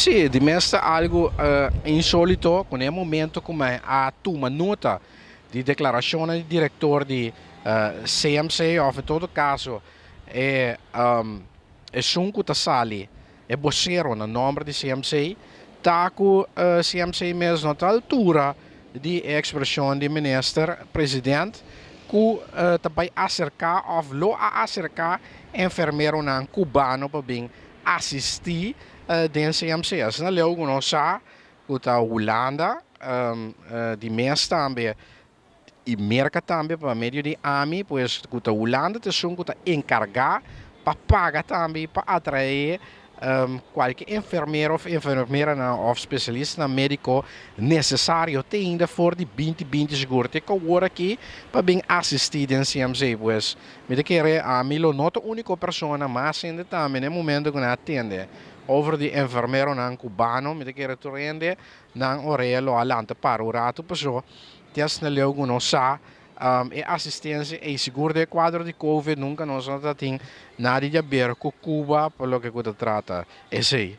Sí, di mes ta algu insólito ku na e momento ku mi a tuma nota di deklarashonnan di direktor di CMC òf en todo kaso e esun ku ta sali e bosero na nòmber di CMC ta ku CMC mes no ta altura di e ekspreshon di minister president ku ta bai aserká òf lo a aserká enfermeronan kubano pa bin asistí den CMC. Asina leu ku nos sa ku ta Hulanda di mes tambe i Merka tambe pa medio di ami, pues ku ta Hulanda ta esun ku ta enkargá pa paga tambe i pa atraé kualke enfermero òf enfermeranan òf spesialistanan médiko nesesario te ainda for di 2020 sigur te ku awor aki pa bin asistí den CMC. Pues mi ta kere ami lo no ta úniko persona mas hende tambe na e momento ku nan a tende over di enfermeronan kubano, mi ta kere tur hende nan orea lo a lanta para un ratu paso te asina leu ku nos sa e asistencia ei sigur den e kuadro di covid nunka nos no ta tin nada di haber ku Cuba pa loke ku ta trata esei.